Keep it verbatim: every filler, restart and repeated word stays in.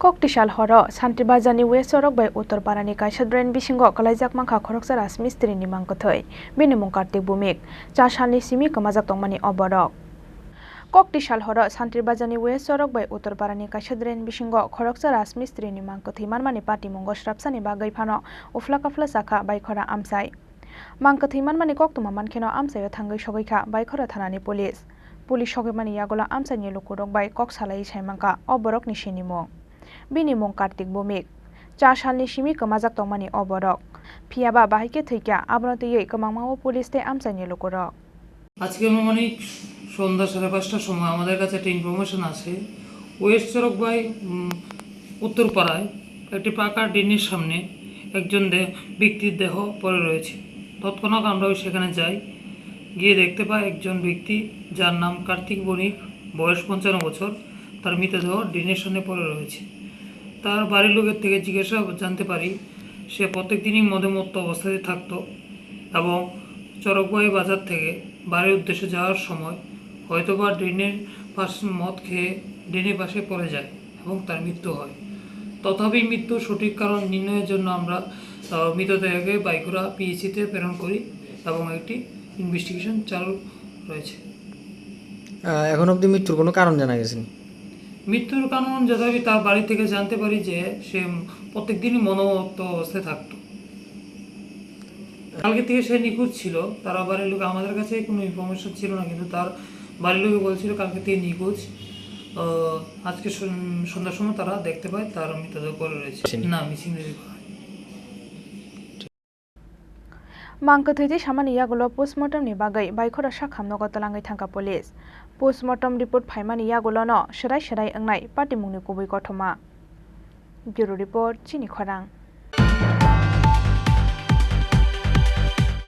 Kok tisal horo Santir Bazar ni West Sorok bai Uttor Para ni kaisa drain bisingo kwlaijak mankha khoroksa rajmistri ni mang kwthwi. Bini mung Kartik Bhumik. Cha salni simi kwmajak tongmani o borok. Kok tisal horo Santir Bazar ni West Sorok bai Uttor Para ni kaisa drain bisingo khoroksa rajmistri ni mang kwthwi manmani patimungo swrapsani bagwi phano uphla kaphla chakha baikhora amchai. Mang kwthwi manmani koktwma mankheno amchaio thangwi sogwi kha baikhora thanani police. Police sogwimani yagulo amchaini lukurok bai kok salaiwi sai mankha o borokni sinimung. Bini mung Kartik Bhumik. Cha salni simi kwmajak tongmani o borok. Phiyaba bahai khe thwikha, abono twiwi kwmangma o police tei amchaini lukurok. আজকে আনুমানিক সন্ধ্যা সাড়ে পাঁচটার সময় আমাদের কাছে একটা ইনফরমেশন আসে, ওয়েস্ট চরক বাই, উম, উত্তরপাড়ায় একটি পাকা ড্রেনের সামনে একজন দে-, ব্যক্তির দেহ পড়ে রয়েছে। তৎক্ষণাৎ আমরাও সেখানে যাই, গিয়ে দেখতে পাই একজন ব্যক্তি, যার নাম কার্তিক বণিক, বয়স পঞ্চান্ন বছর, তার মৃতদেহ ড্রেনের সামনে পড়ে রয়েছে। তার বাড়ির লোকের থেকে জিজ্ঞাসা জানতে পারি, সে প্রত্যেক দিনই মদে মত্ত অবস্থায় থাকতো এবং চরকবাই বাজার থেকে বাড়ির উদ্দেশ্যে যাওয়ার সময় হয়তোবা ড্রেনের পাশ, মদ খেয়ে ড্রেনের পাশে পড়ে যায় এবং তার মৃত্যু হয়। তথাপি মৃত্যুর সঠিক কারণ নির্ণয়ের জন্য আমরা, আহ, মৃতদেহকে বাইকুড়া পিএইচসিতে প্রেরণ করি এবং একটি ইনভেস্টিগেশন চালু রয়েছে। আহ, এখন অবধি মৃত্যুর কোনো কারণ জানা গেছে নি? মৃত্যুর কারণ যথাপি তার বাড়ি থেকে জানতে পারি যে সে প্রত্যেকদিনই মদমত্ত অবস্থায় থাকতো। কালকে থেকে সে নিখোঁজ ছিল, তারা বাড়ির লোক, আমাদের কাছে কোনো ইনফরমেশন ছিল না, কিন্তু তার বাড়ির লোকে বলছিল কালকে থেকে নিখোঁজ। আহ, আজকে সন-, সন্ধ্যার সময় তারা দেখতে পায় তার মৃতদেহ পড়ে রয়েছে। মিসিং। না, মিসিং রিপোর্ট হয়নি। Mang kwthwi tei samani yagulo postmortem ni bagwi baikhora sakhamnogo twlangwi thangkha police. Postmortem report phaimani yagulono swrai swrai wngnai patimungni kubui kothoma. Bureau report, Chini Khorang.